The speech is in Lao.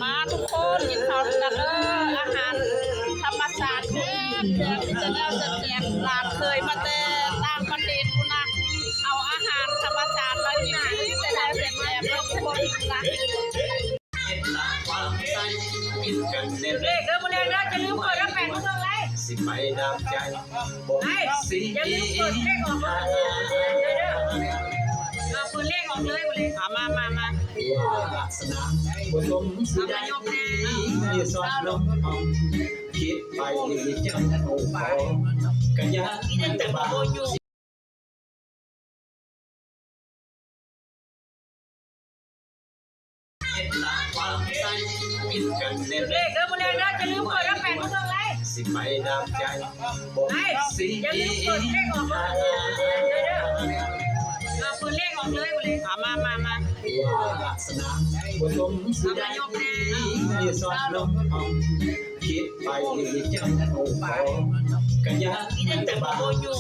ມາທຸກຄົນ ກິນເຂົ້ານຳກັນເດີ ອາຫານທຳມະຊາດແຊບໆ ເປັນຕາແຊບໆ ຫຼານເຄີຍມາແຕ່ຕ່າງປະເທດພຸ້ນນະ ເອົາອາຫານທຳມະຊາດມາກິນ ມີແຕ່ແນວແຊບໆເດີທຸກຄົນນະ. ຖືກເລກເດີ ມື້ແລງເດີ ຢ່າລືມເປີດແລ້ວແປດໂມງເຄິ່ງໄດ໋ ໄອ້ ຢ່າລືມເປີດເລກອອກເດີ ເອີ ເປີດເລກອອກເລີຍມື້ແລງ ອາ ມາ ມາ ມາ ເອົາມາຍົກແນ່ ມີແຕ່ເຈົ້າບໍ່ຢູ່. ຖືກເລກເດີ ມື້ແລງເດີ ຢ່າລືມເປີດເດີ ແປດໂມງເຄິ່ງໄດ໋ ໄອ້ ຢ່າລືມເປີດເລກອອກເດີ ເອີ ເປີດເລກອອກເລີຍມື້ແລງ ອາ ມາ ມາ ມາ ເອົາມາ ມາ ມາ ຍົກແນ່ ມີແຕ່ເຈົ້າບໍ່ຢູ່.